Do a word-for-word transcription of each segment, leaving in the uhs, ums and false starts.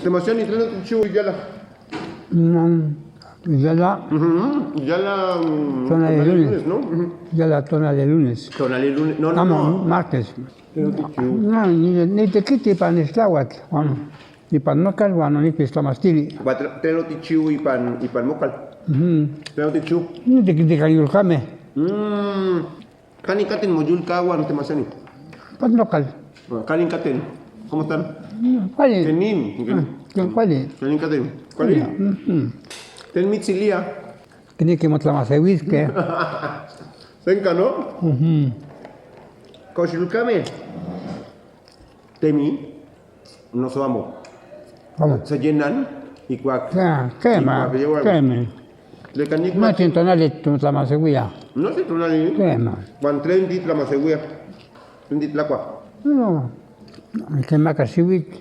Temasiani, ¿tlen otikchiuak yala? Mm, yala. Ujú, yala, mm, tonali lunes, ¿no? Ujú. Yala tonali lunes. Tonali lunes. No, no, amo, no. Martes. ¿Tlen otikchiuak? No, ni, nitekiti ipan istlauatl. Bueno, ipan mokal, bueno, nikpia tlamastili. Uan tre-, ¿tlen otikchiuak ipan, ipan mokal? Ujú. ¿Tlen otikchiuak? Nitekiti kan yolkamej. Mm. ¿Kanin katen moyolkauan, Temasiani? Pues mokal. Ah, ¿kanin katen? ¿Cómo están? Mm, kuali. ¿Kenin? Ah, kuali. ¿Kenin katen? ¿Kuali? Kuali. Ujú. ¿Tlen mitsilia? Kinekij motlamaseuiskej. Senka, ¿no? Ujú. ¿Kox yolkamej? ¿Temi? Noso amo. Amo. ¿Se llenan? Ijkuak, ya, kema, ijkuak yejuan, kema. Tleka nikmat- Nochi tonali titlamaseuia. Nochi tonali. Kema. ¿Uan tlen titlamaseuia? ¿Tlen titlakua? No. Kitemaka xiuitl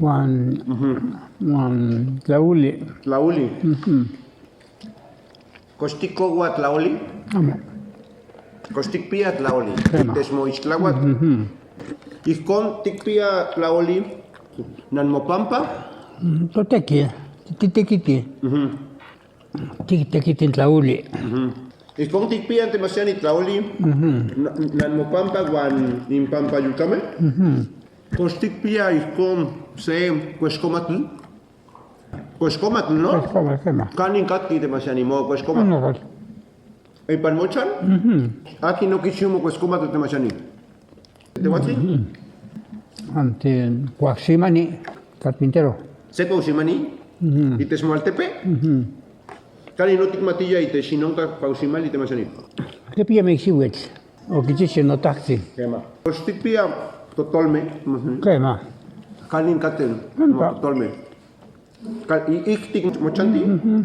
uan, ujú, uan tlaoli. Tlaoli. Ujú. ¿Kox tikoua tlaoli? Amo. ¿Kox tikpia tlaoli? Kema. Itech moixtlauatl. Mhm. ¿Ijkon tikpia tlaoli nanmopampa? Mm, toteki, titekiti. Mhm. Titekiti tlaoli. Mhm. ¿Ijkon tikpia, Temasiani, tlaoli, mhm, na-, nanmopampa uan inpampa yolkamej? Mhm. ¿Kox tikpia ijkon se kueskomatl? Kueskomatl, ¿no? Kueskomatl, kema. ¿Kanin kajki, Temasiani, mokueskomatl? No, no, no. ¿Ipan mochan? Mhm. ¿Akin okichiu mokueskomatl, Temasiani? ¿Tehuatsin? Mhm. Antes, kuausimani, carpintero. ¿Se kuausimani? Mhm. ¿Itech moaltepe? Mhm. ¿Kanin otikmatiya itech inon ka-, kuausimali, Temasiani? Kipia miksiuitl, okichijchi notajtsin. Kema. ¿Kox tikpia totolmej? Mhm. Kema. ¿Kanin katen, kema, mototolmej? Ka-, i-, ijtik mochanti? Mhm.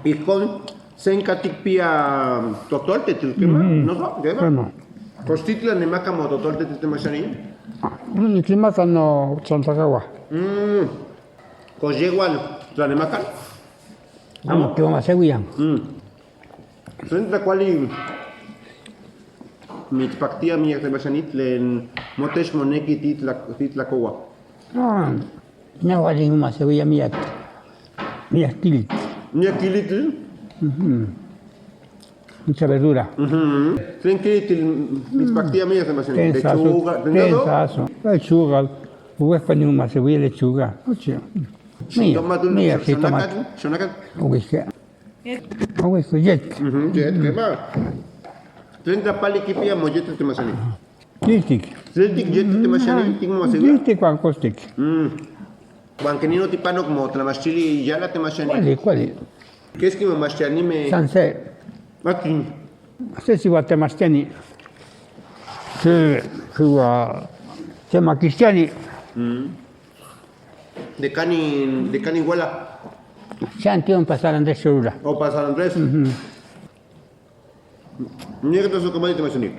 Ijkon, senka tikpia totoltetl, kema, mhm, noso, kema. Kema. ¿Kox titlanemaka mototoltetl, Temasiani? Mm, niktemaka notlantlakauan. Mm. ¿Kox yejuan tlanemakaj? Amo, amo, tlamaseuian. Mm. ¿Tlen tlakuali mitspaktia miak, Temasiani, tlen motech moneki titla-, titlakoua? Ah, neh kuali nimomaseuia miak, miak kilitl. ¿Miak kilitl? Mhm. Mucha verdura. Mhm. ¿Tlen kilitl mitspaktia miak, Temasiani? Tensazo. Lechuga, ¿tlen todo? Tensazo. Lechuga. Uejka nimomaseuia lechuga. Oye. Mira, xitomatl, mira, xo-, xonakatl, xonakatl. Uejka. Uejka, yetl. Mhm, yetl, kema. ¿Tlen tlapali kipia moyetl, Temasiani? Yiltik. Yiltik, yiltik, Temasiani, ah, tikmomaseuia? Yiltik uan kostik. Mm. ¿Uan kenin otipanok motlamachtili yala, Temasiani? Kuali, kuali. ¿Keski momachtianimej? San se. ¿Akin? Se siuatl temachtiani. Se siuatl temakixtiani. Mm. ¿De kanin, de kanin uala? Chanti ompa San Andrés Cholula. Ompa San Andrés. Mhm. Miak tlasojkamati, Temasiani.